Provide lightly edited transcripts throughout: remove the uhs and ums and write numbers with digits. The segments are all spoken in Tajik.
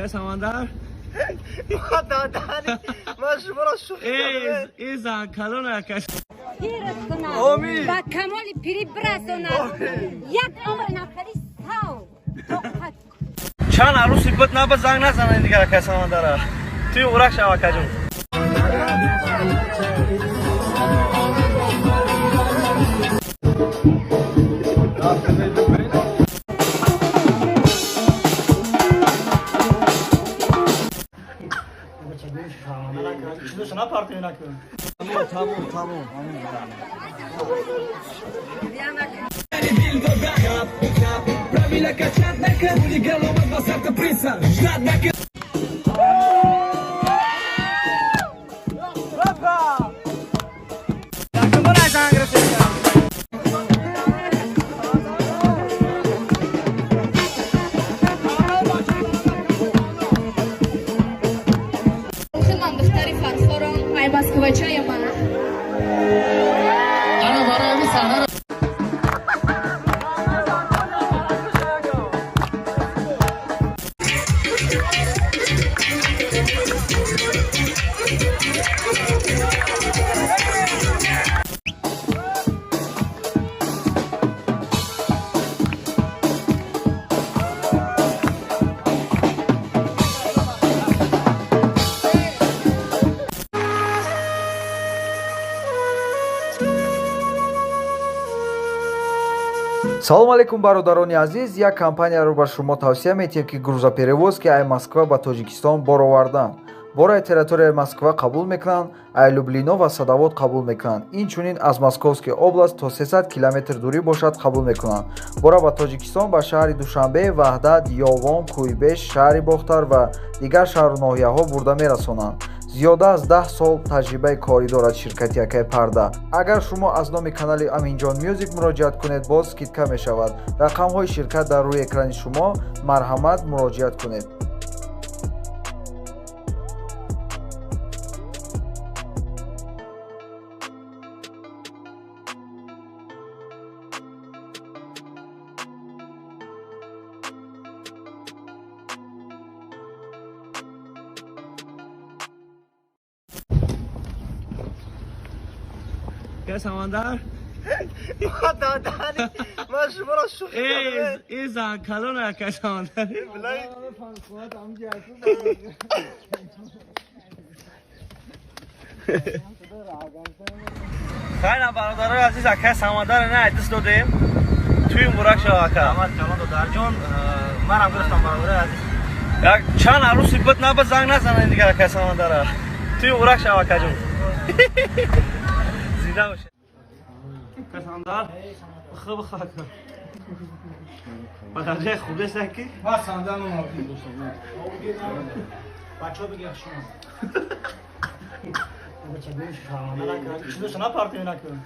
Самандар ба камоли пирӣ бирасонад, як умр нафари сав. Чанд арӯси буд наба занг назанед дигар акай Самандара. Туи урак шава акаҷон. Tamam. Салом алейкум, бародарони азиз. Як компанияро ба шумо тавсия метиҳем, ки грузоперевозки ай Москва ба Тоҷикистон бор овардан. Бораи территорияи Москва қабул мекунанд, ай Люблино ва Садовод қабул мекунанд. Инчунин аз Московский област то 300 километр дурӣ бошад қабул мекунанд. Бора ба Тоҷикистон ба шаҳри Душанбе, Ваҳдат, Ёвон, Кӯйбеш, шаҳри Бохтар ва дигар шаҳру ноҳияҳо бурда мерасонанд. Зиёда аз 10 сол таҷрибаи корӣ дорад ширкати Акай Парда. Агар шумо аз номи канали Аминҷон Мюзик муроҷиат кунед, боз скидка мешавад. Рақамҳои ширкат дар рӯи экрани шумо, марҳамат муроҷиат кунед. Самандар Самандар. Хайна бародарои азиз, акай Самандар на даст додем. Туи мурак шава ака. Калон додарҷон, манам гирифтам бародарои азиз. Як чанд арӯси буд наба занг назанед дигар акай Самандара. Туи мурак шава акаҷон. Зинда бошед. Самандар, хуб хак. Ба дарҷаи хуб нест ки? Ма Самандар ном бачаҳо бигир шумо. Чизошо напартем накун.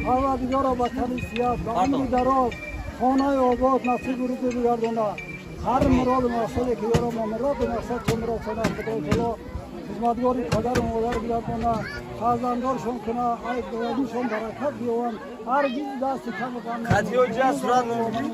پروردگارا با تنی سیاه با عمری دراز خانه آباد نصیب روزی بگردانه هر مراد و مقصدی که دارم و مراد و مقصد چه مراد سنه خدای تعالی خدمتگاری پدر و مادر بگردانه فرزندارشون کنه ای دوادیشون برکت بیاون هرگز دست کم غم خطیو جا صورت نمیگی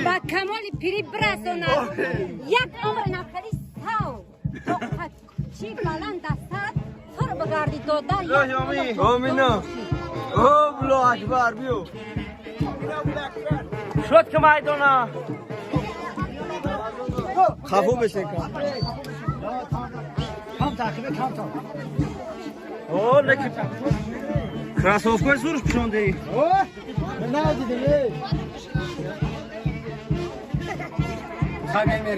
با کمال پیری برساند یک عمر نفری سو طاقت چی بلند است فر بگردی دادر. آمین. الله اکبر. بیو شد که میدانه خفو بشه کم کم تاخیر کم تا او لکی کراسوفکای زورش پشونده ای نه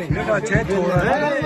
دیدم چه توره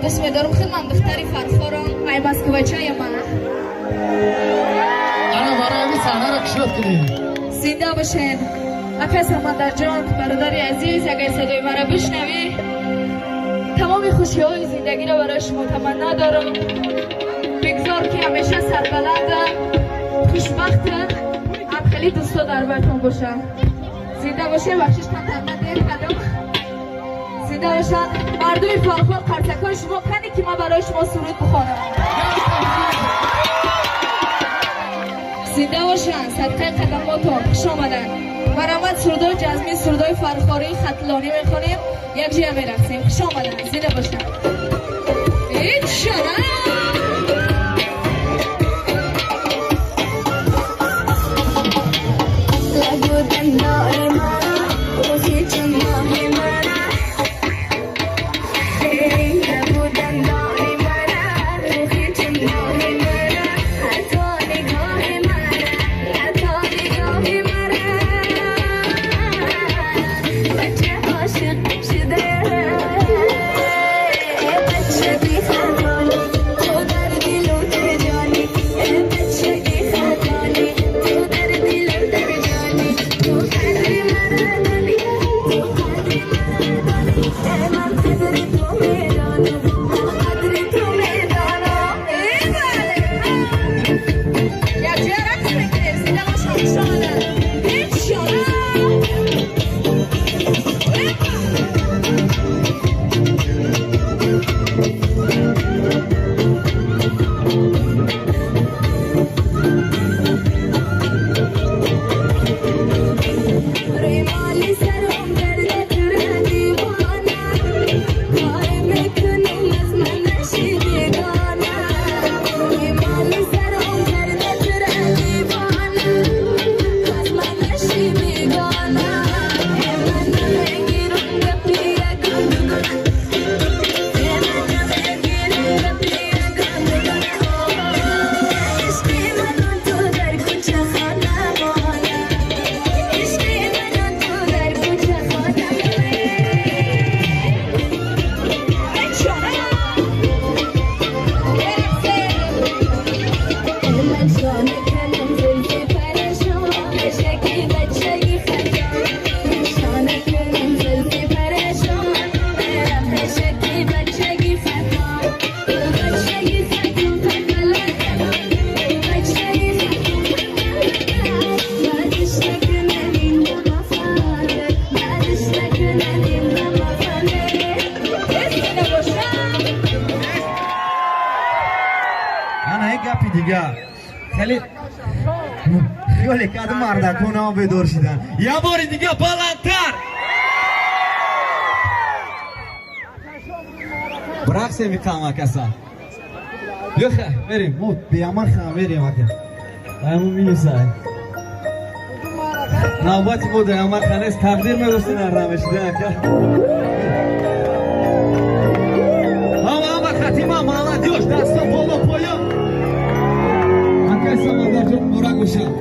Дӯст медорам худам духтари Фархорам, ай москвачаям ман. Ана барои ҳамин саҳнаро кушод кунем. Зинда бошед. Ака Самандарҷон, бародари азиз, агар садои маро бишнавӣ, тамоми хушиҳои зиндагиро барои шумо таманно дорам. Бигзор ки ҳамеша сарбаландам, хушбахтам, ҳам хеле дӯсто дар бартон бошам. Зинда бошед, бахшиш камтар ман дер кардам. Зинда бошанд мардуми Фархор, қарсакҳои шумо кане ки ман барои шумо суруд бихонам. Зинда бошанд, садқаи қадамотон, хуш омаданд. Марҳамат, сурудҳои ҷазмӣ, сурудҳои фархорӣ, хатлонӣ мехонем, якҷоя мерақсем. Хуш омаданд, зинда бошанд. Ичшара! Хиёле кардам мардаконам бедор шидан. Я бори дига баландтар. Брақсе миқам акаса. Биё мерем, мо беамар хам мерем ака. Айму минусай. Навбати мо деамар ханес тақдир меросин аррамешида ака. Ҳама ҳама хатима молодёж дасто боло поён. Акай Самандарҷон муборак бошад.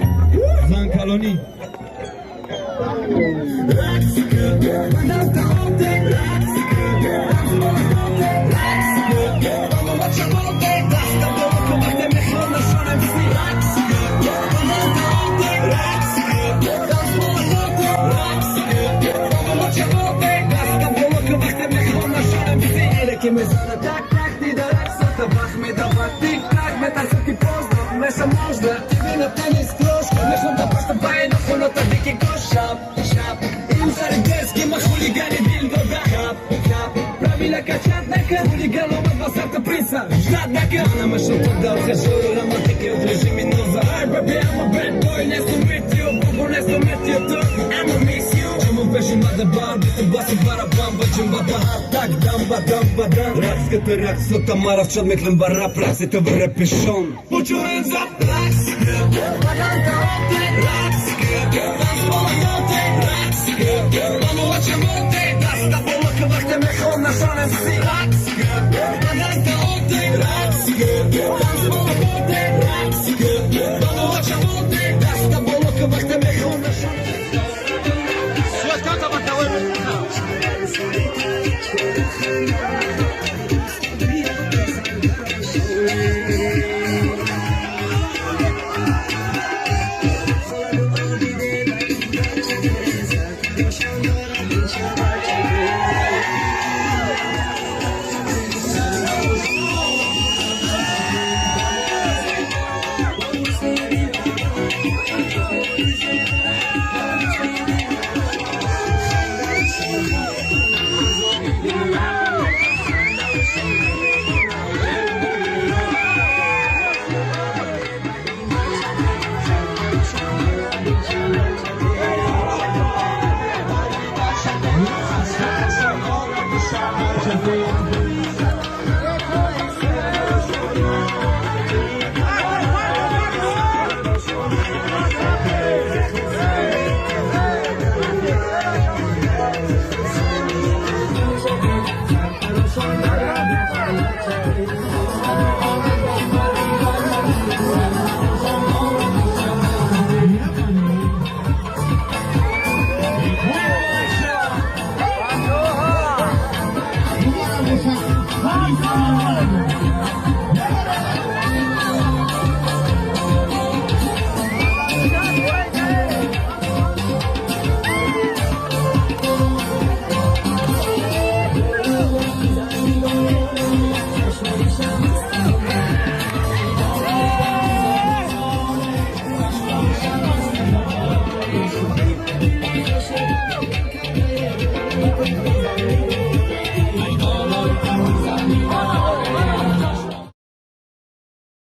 Занкалонӣ. Thank you.